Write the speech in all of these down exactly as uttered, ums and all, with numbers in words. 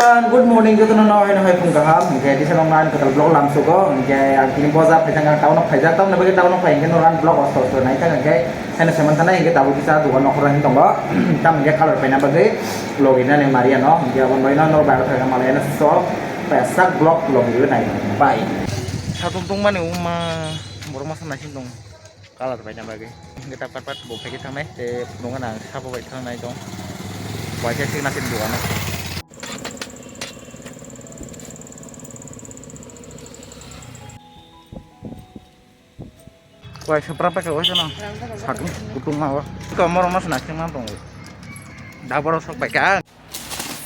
Good morning, jotono no hai no hai phung kaham. Hingke disa nong nang kotor vlog lam sugo. Hingke ang tini boja phaijak, ang town o phaijak, town o bagwi town o phai hingke no rang vlog osto osto nai thang hingke hai no seman thanai hingke tabuk kisa dugan nokhor hin tongo. Tam hingke color paina bagwi logi nani Maria no hingke abon bai no no bai thang malai no so pasak vlog logi nai bai. Satung tungmani uma borok masa naisin tong. Color paina bagwi. Hingke tap pat pat bo phaikhe thangnai, tei phunukgana ang sabo bai thangnai tong. Waisa sikna se dogano. Waisa pra paikha waisa no. Satung kutung ma wa. Ko morok no sina sikna tong. Daboro sok paikha.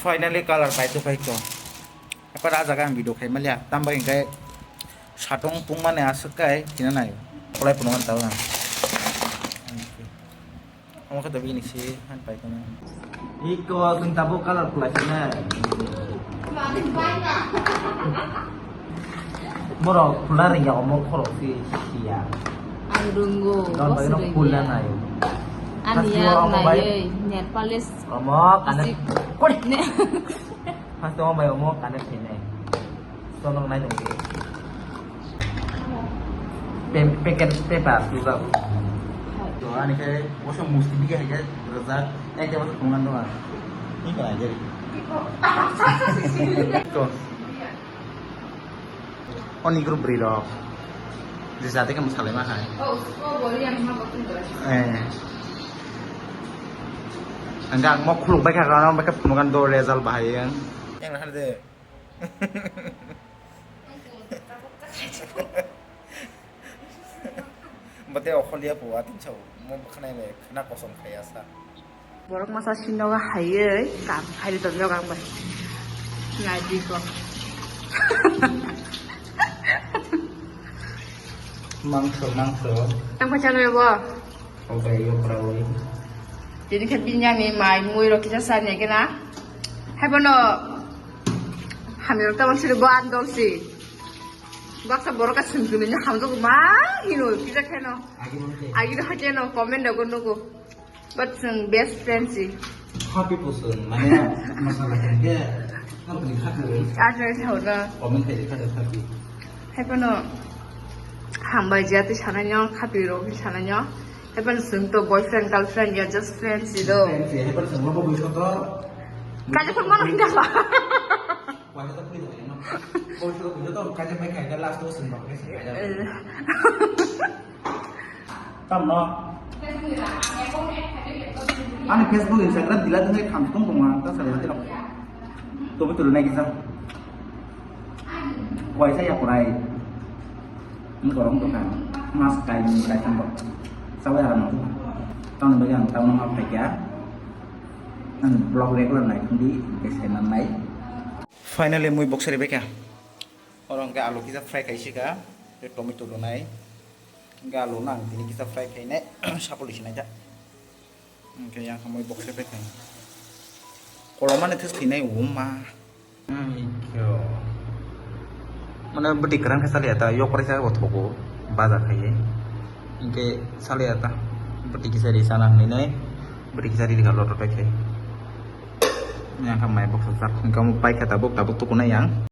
Finally color pai to paikha. Apa da jaga ang video khai malia. Tam bai hingke satung tungmani aswk kai kina nai. Kolai phunukgana tao ang. Omo khe dobi ni si han pai kono. Iko chwng tabuk color khwlai sina. Borok khulna rwngya omo khorok si siya. Ang rwngo, Don boss bai no rwngya. Khulna nai. Ani First ya omo bai. Naiye, nail polish. Omo kanek. Asik. Kori. Ne. First omo bai omo kanek khainai. Sonok nai nungdi. Pem-, packet paper tubak. To ani khe boso musti bikhe hai khe rwjak. Ek tebo thwngna dong. Ni kha jeri. Ko. Oni group bri rok. Je jate khe mwsalai ma hai. Eh. Ang ang mo khuluk bai kha, ang bai kha phunukgana do result bahai ang. Yang har de. Bate okhol ya po atin chau. Mo bwkhanai le khna kosom khaya sa. Borok masa sinogo haiwi kam khairi tongwi ang bai. Nai di ko. Mangso, mangso. Tang pacha lo bo. Obai yo prawi. Jadi khe binyani mai mui rok kisa sa ne kena. Hai bono. Hamil tawon siri bo andol si. Baksa borok ka sengkuni hamjak ma hino kisa kheno. Agi mangse. Agi do hakeno comment da gono go. But chwng best friend si. Happy pusun, mane masala khe, happy, happy. Ajai thauna. Comment khai kha happy. Hai phano hambai jati sananyo, khapi rok sananyo. Hai phano chwng to boyfriend, girlfriend ya, just friend si do. Friend si, hai phano chwng bo buiso to. Kaja phano mano hinda ba. Waisa to puli dong, no? Buiso to buiso to, kaja pai kaja last to chwng ba, kaisa kaja. Eh. Tamno. Ani Facebook, Instagram dila dile kham tong tong ang ta sala dilo. Tobi tulu nai kisa. Waisa ya kurai. Ni korong to kan. Mas kai ni kai sambo. Sawa ya no. Tamno bagi ang tamno ma phaikya. Ang vlog regular nai kundi kese nan nai. Finally mui box ri bekya. Oro hwnkhe alu kisa fry khai sika, tei tomato rwnai. Hwnkhe alu no ang tini kisa fry khainai, sapoli sinai ta. Hwnkhe yang khamwi box se bai khai. Kolomani thwk khainai wngma. Mane bwtwi kwran khe chaliya ta, yok rai sa bo thogo, baja khaiwi. Hwnkhe chaliya ta, bwtwi kisa ri sana hinwi nai, bwtwi kisa ri rwkha loto pai khai. Yang kha mai box jak, hwnkhe omo pai kha tabuk, tabuk tukunai yang.